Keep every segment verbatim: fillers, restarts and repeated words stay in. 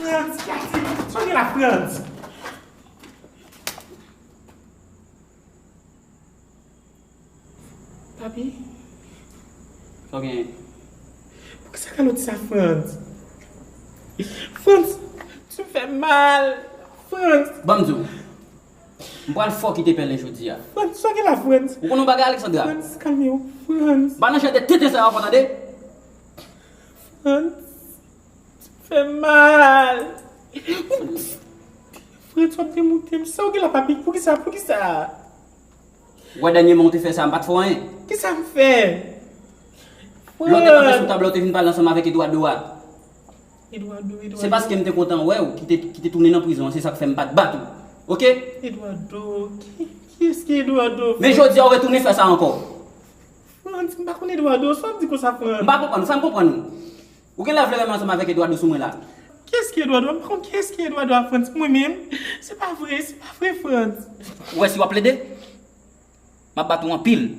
Frantz, Katy, sa w gen la, Frantz? Papi? Sa w genyen? Poukisa Carlo di sa, Frantz? Frantz, tu me fais mal. Frantz. Ban m di w. M pral fè w kite pèlen jodi a. Frantz, sa w gen la, Frantz? Ou konn yon bagay, Alexandra? Frantz, kalme w, Frantz. Pa nan jan de tenten sa yo ankò, tande? Frantz, tu me fais mal. Frantz, w ap demoute m. Sa w gen la, papi? Poukisa? Poukisa? Ou wè dènyèman ou te fè sa, m pa t fè w anyen. Kisa m fè? Lè w te kanpe sou tab la, ou te vin pale ansanm avèk Eduardo a. Eduardo, Eduardo. Se paske m te kontan wè w ki te, ki te tounen nan prizon an, se sa k fè m pa t bat ou. Oke? Eduardo, ki, kiyès ki Eduardo? Men jodi a, ou retounen fè sa ankò. Frantz, m pa konn Eduardo, sa w ap di konsa, Frantz? M pa konprann ou, fè m konprann ou. Ou genlè vle renmen ansanm avèk Eduardo sou mwen la. Kiyès ki Eduardo? M pa konn kiyès ki Eduardo a, Frantz. Mwen menm? Se pa vre, se pa vre, Frantz. Ou wè si w ap plede? M ap bat ou anpil.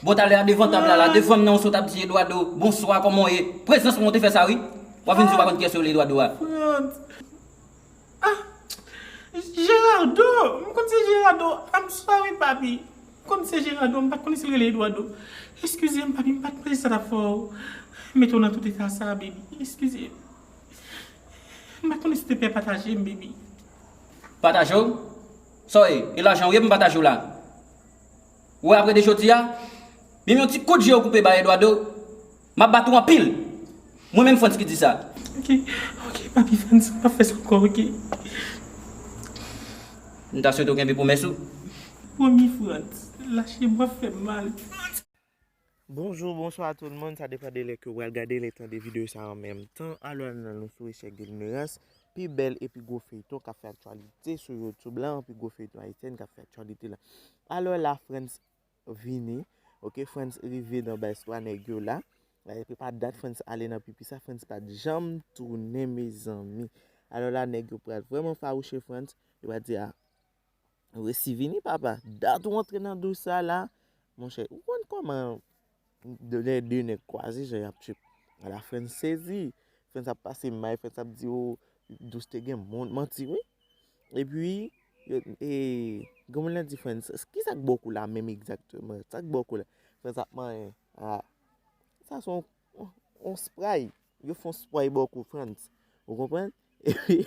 Bon, talè a devan tab la, la, devan m nan, ou sot ap di Eduardo, bonswa, kòman w ye? Prezans mwen, ou te fè sa, wi. W ap vin di w pa konn kiyès yo rele Eduardo a. Frantz. Ah, Gerardo! M konn se Gerardo. I'm sorry, papi. M konn se Gerardo. M pa t konnen si l rele Eduardo. Eskize m, papi. M pa t panse sa t ap fè w mete w nan tout eta sa, baby. Eskize m. M pa t konnen si w te pè pataje m, baby. Pataje w? Sa w ye? E lajan w ye pou m pataje w la? Ou wè apre de jodi a, menm yon ti kout je yo koupe bay Eduardo, m ap bat ou anpil. Mwen menm Frantz ki di sa. Ok, ok, papi Frantz, m p ap fè sa ankò, ok. M ta swete w kenbe pwomès ou. Pwomi Frantz, lache m, w ap fè m mal. Bonjou, bonswa tout moun, sa depann de lè ke w pral gade, lè tande videyo sa an menm tan. Alò, nan nou sou Echèk de Linorans, pi bèl e pi gwo feyton k ap fè aktyalite sou YouTube la, pi gwo feyton ayisyèn k ap fè aktyalite la. Alò la, Frantz vini, oke, Frantz rive nan baz twa nèg yo la. Epi pa dat Frantz ale nan pipi sa, Frantz pa t janm tounen, mezanmi. Alò la, nèg yo pral vrèman fawouche Frantz, yo pral di, a, resi vini, papa. Dat ou antre nan dous sa la, monchè, ou konn kòman de, lè de nèg kwaze, jan y ap trip. Ala Frantz sezi, Frantz ap pase may, Frantz ap di, o, dous te gen moun, manti, wi. Epi, yo, e, granmoun nan di Frantz, kisa k bò kou la menm egzakteman? Sa k bò kou la? Frantz ap manyen, a, sa se yon, yon spray. Yo fè yon spray bò kou Frantz. Ou konprann? Epi,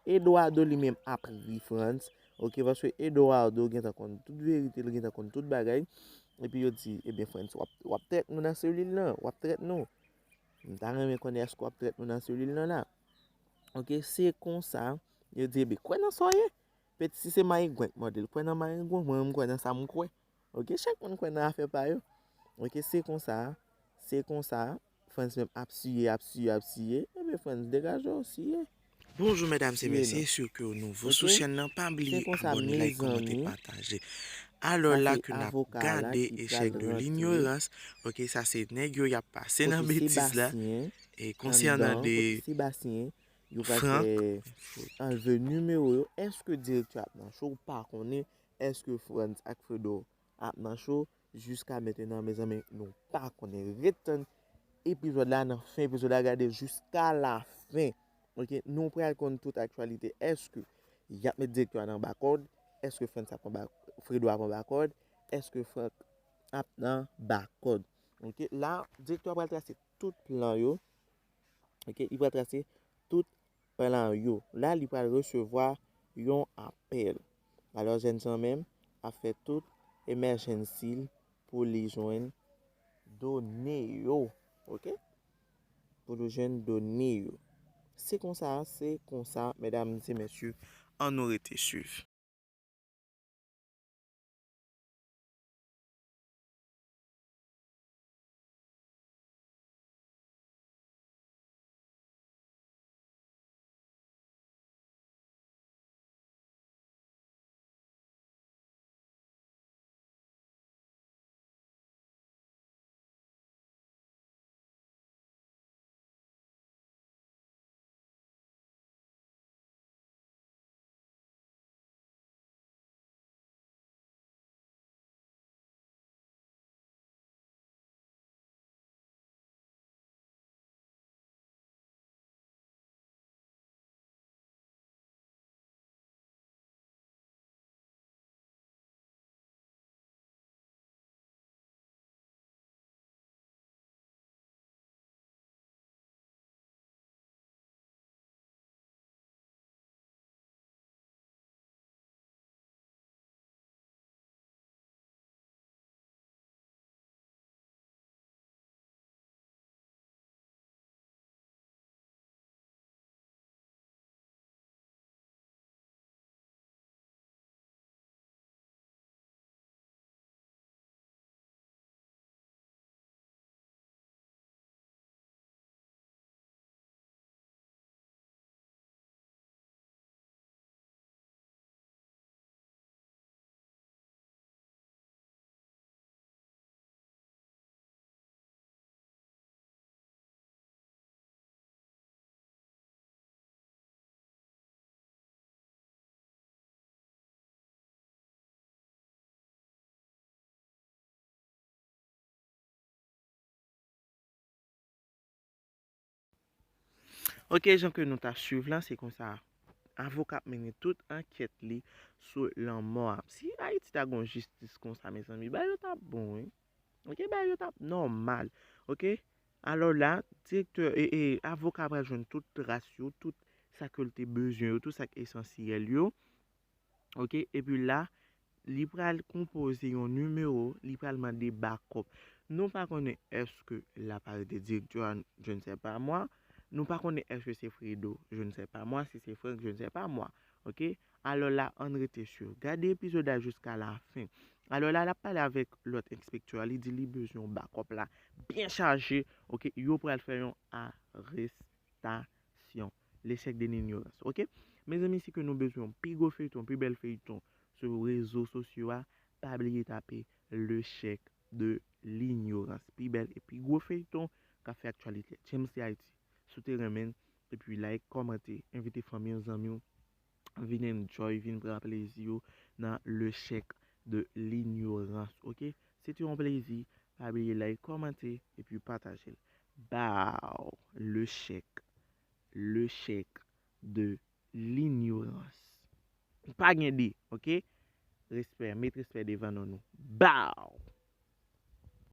Eduardo li menm ap ri Frantz. Oke, paske Eduardo gentan konn tout verite, li gentan konn tout bagay. Epi yo di, ebyen, Frantz, w ap, w ap trèt nou nan selil lan, w ap trèt nou. M ta renmen konnen èske w ap trèt nou nan selil lan la. Oke, se konsa, yo di, ebyen, kwè nan sa w ye. Peti, si se mayigwen k mande l, kwè nan mayigwen, mwen menm, m kwè nan sa m kwè. Oke, chak moun kwè nan afè pa yo. Oke, se konsa, se konsa, Frantz menm ap siye, ap siye, ap siye. Ebyen, Frantz, degaje w, siye. Bonjou, medam e mesye, si w ke w nouvo sou chèn nan, pa bliye abòne, like, kòmante, pataje. Alò la ke n ap gade Echèk de Linorans, oke, sa se nèg yo y ap pase nan betiz la, e konsènan de Frank, anlve nimewo yo, èske direktè ap nan cho, ou pa konnen, èske Frantz ak Fredo ap nan cho, jiska mentenan, mezanmi, nou pa konnen. Ret tann epizòd la nan fen epizòd la, gade jiska la fen. Oke, nou pral konn tout aktyalite. Èske y ap met direktè a nan bakòd? Èske Frantz ap nan ba-, Fredo ap nan bakòd? Èske Frank ap nan bakòd? Oke, la, direktè a pral trase tout plan yo. Oke, li pral trase tout plan yo. La, li pral resevwa yon apèl. Alò, jènjan menm ap fè tout emergency l pou li jwenn done yo. Oke? Pou li jwenn done yo. Se konsa, se konsa, medam e mesye, ann nou rete swiv. Ok, jan ke nou ta swiv lan, se konsa avoka ap mennen tout ankèt li sou lanmò a. Si Ayiti ta gon jistis konsa, mezanmi, bagay yo t ap bon, wi. Ok, bagay yo t ap nòmal. Ok, alò la, direktè, e, e, avoka pral jwenn tout tras yo, tout sa ke l te bezwen yo, tout sa k esansyèl yo. Ok, epi la, li pral konpoze yon nimewo, li pral mande bakòp. Nou pa konnen èske l ap arete direktè a, je ne sais pas moi. Nou pa konnen èske se Fredo, je ne sais pas moi, si se Frank, je ne sais pas moi. Ok, alò la, ann rete swiv. Gade epizod la jiska la fen. Alò la, l ap pale avèk lòt enspektè a, li di li bezwen yon bakòp la byen chaje. Ok, yo pral fè yon arestasyon. L'échec de l'ignorance. Ok, mezanmi, si ke nou bezwen yon pi gwo feyton, pi bèl feyton sou rezo sosyo a, pa bliye tape L'échec de l'ignorance. Pi bèl e pi gwo feyton k ap fè aktyalite. James Haiti. Si w te renmen, epi like, kòmante, envite fanmi w, zanmi w, vin enjoy, vin pran plezi w nan L'échec de l'ignorance. Ok, se te yon plezi. Pa bliye like, kòmante, epi pataje l. Bow, L'échec, L'échec de l'ignorance. Pa gen de, ok? Respè, met respè devan non nou. Bow!